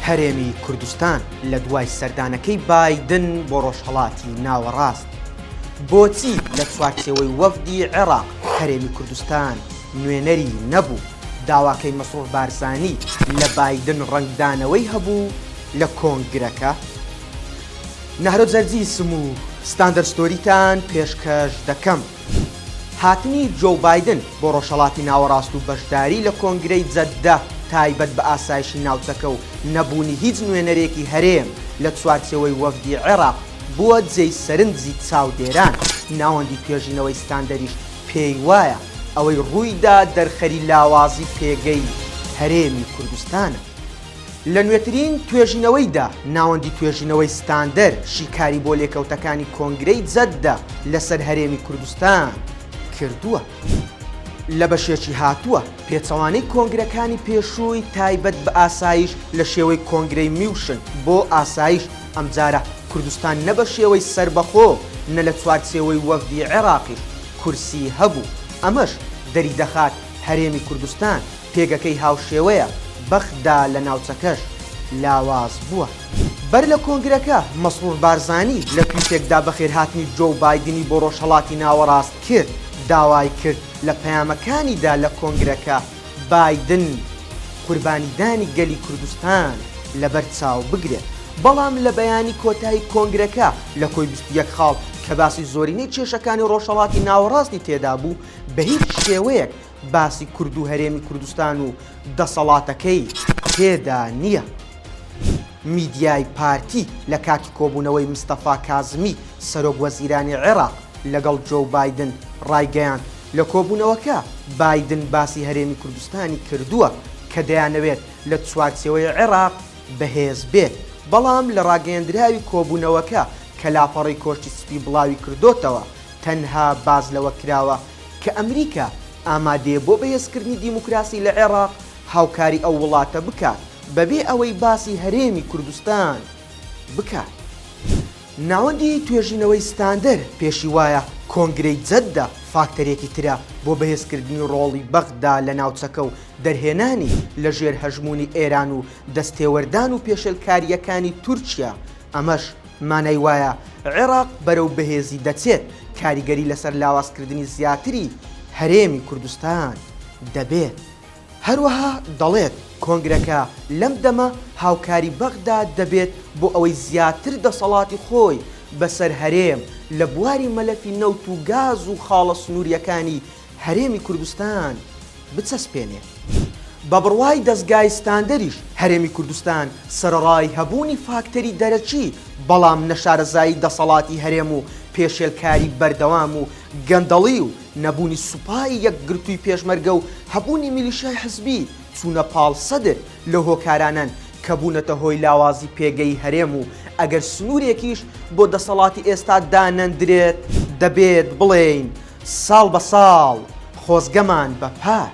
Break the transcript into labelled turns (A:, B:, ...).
A: هەرێمی کوردستان لە دوای سەردانەکەی بایدن بۆ ڕۆژهەڵاتی ناوەڕاست، بۆچی لە چوارچێوەی وەفدی عێراق هەرێمی کوردستان نوێنەری نەبوو، داواکەی مەسرور بارزانی لە بایدن ڕەنگدانەوەی هەبوو لە کۆنگرەکە؟ نەهرۆ جەرجیسم و ستاندەر ستۆریتان پێشکەش دەکەم. هاتنی جۆو بایدن بۆ ڕۆژهەڵاتی ناوەڕاست و بەشداری لە کۆنگرەی جەددە تایبەت بە ئاسایشی ناوچەکە و نەبوونی هیچ نوێنەرێکی هەرێم لە چوارچێوەی وەفدی عێراق بووە جێی سەرنجی چاودێران، ناوەندی توێژینەوەی ستاندەریش پێی وایە ئەوەی ڕوویدا دەرخەری لاوازی پێگەی هەرێمی کوردستانە. لە نوێترین توێژینەوەیدا، ناوەندی توێژینەوەی ستاندەر شیکاری بۆ لێکەوتەکانی کۆنگرەی جەددە لەسەر هەرێمی کوردستان کردووە. لە بەشێکی هاتووە، پێچەوانەی کۆنگرەکانی پێشووی تایبەت بە ئاسایش لە شێوەی کۆنگرەی میوشن بۆ ئاسایش، ئەمجارە کوردستان نە بە شێوەی سەربەخۆ نە لە چوارچێوەی وەفدی عێراقیش کورسی هەبوو، ئەمەش دەریدەخات هەرێمی کوردستان پێگەکەی هاوشێوەیە بەغدا لە ناوچەکەش لاواز بووە. بەر لە کۆنگرەکە، مەسرور بارزانی لە تویتێکدا بەخێرهاتنی جۆو بایدنی بۆ ڕۆژهەڵاتی ناوەڕاست کرد، داوای کرد لە پەیامەکانیدا لە کۆنگرەکە بایدن قوربانیدانی گەلی کوردستان لەبەر چاو بگرێت. بەڵام لە بەیانی کۆتایی کۆنگرەکە لە کۆی 21 خاڵ کە باسی زۆرینەی کێشەکانی ڕۆژهەڵاتی ناوەڕاستی تێدابوو، بە هیچ شێوەیەک باسی کورد و هەرێمی کوردستان و دەسەڵاتەکەی تێدا نییە. میدیای پارتی لە کاتی کۆبوونەوەی مستەفا کازمی سەرۆک وەزیرانی عێراق لەگەڵ جۆو بایدن ڕایگەیاند، لە کۆبوونەوەکە بایدن باسی هەرێمی کوردستانی کردووە کە دەیانەوێت لە چوارچێوەی عێراق بەهێز بێت، بەڵام لە ڕاگەیەندراوی کۆبوونەوەکە کە لاپەڕەی کۆشکی سپی بڵاوی کردۆتەوە تەنها باس لەوە کراوە کە ئەمریکا ئامادەیە بۆ بەهێزکردنی دیموکراسی لە عێراق هاوکاری ئەو وڵاتە بکات بەبێ ئەوەی باسی هەرێمی کوردستان بکات. ناوەندی توێژینەوەی ستاندەر پێشی وایە کۆنگرەی جەددە فاکتەرێکی ترە بۆ بەهێزکردنی ڕۆڵی بەغدا لە ناوچەکە و دەرهێنانی لە ژێر هەژموونی ئێران و دەستێوەردان و پێشێلکارییەکانی تورکیا، ئەمەش مانای وایە عێراق بەرەو بەهێزی دەچێت، کاریگەری لەسەر لاوازکردنی زیاتری هەرێمی کوردستان دەبێت. هەروەها دەڵێت، کۆنگرەکە لەم دەمە هاوکاری بەغدا دەبێت بۆ ئەوەی زیاتر دەسەڵاتی خۆی بەسەر هەرێم لە بواری مەلەفی نەوت و گاز و خاڵە سنوورییەکانی هەرێمی کوردستان بچەسپێنێت. بە بڕوای دەزگای ستاندەریش هەرێمی کوردستان سەرەڕای هەبوونی فاکتەری دەرەکی بەڵام نەشارەزایی دەسەڵاتی هەرێم و پێشێلکاری بەردەوام و گەندەڵی و نەبوونی سوپای یەکگرتووی پێشمەرگە و هەبوونی میلیشیای حزبی چوونە پاڵ سەدر لەو هۆکارانەن کە بوونەتە هۆی لاوازی پێگەی هەرێم و ئەگەر سنوورێکیش بۆ دەسەڵاتی ئێستا دانەندرێت دەبێت بڵێین ساڵ بە ساڵ خۆزگەمان بە پار.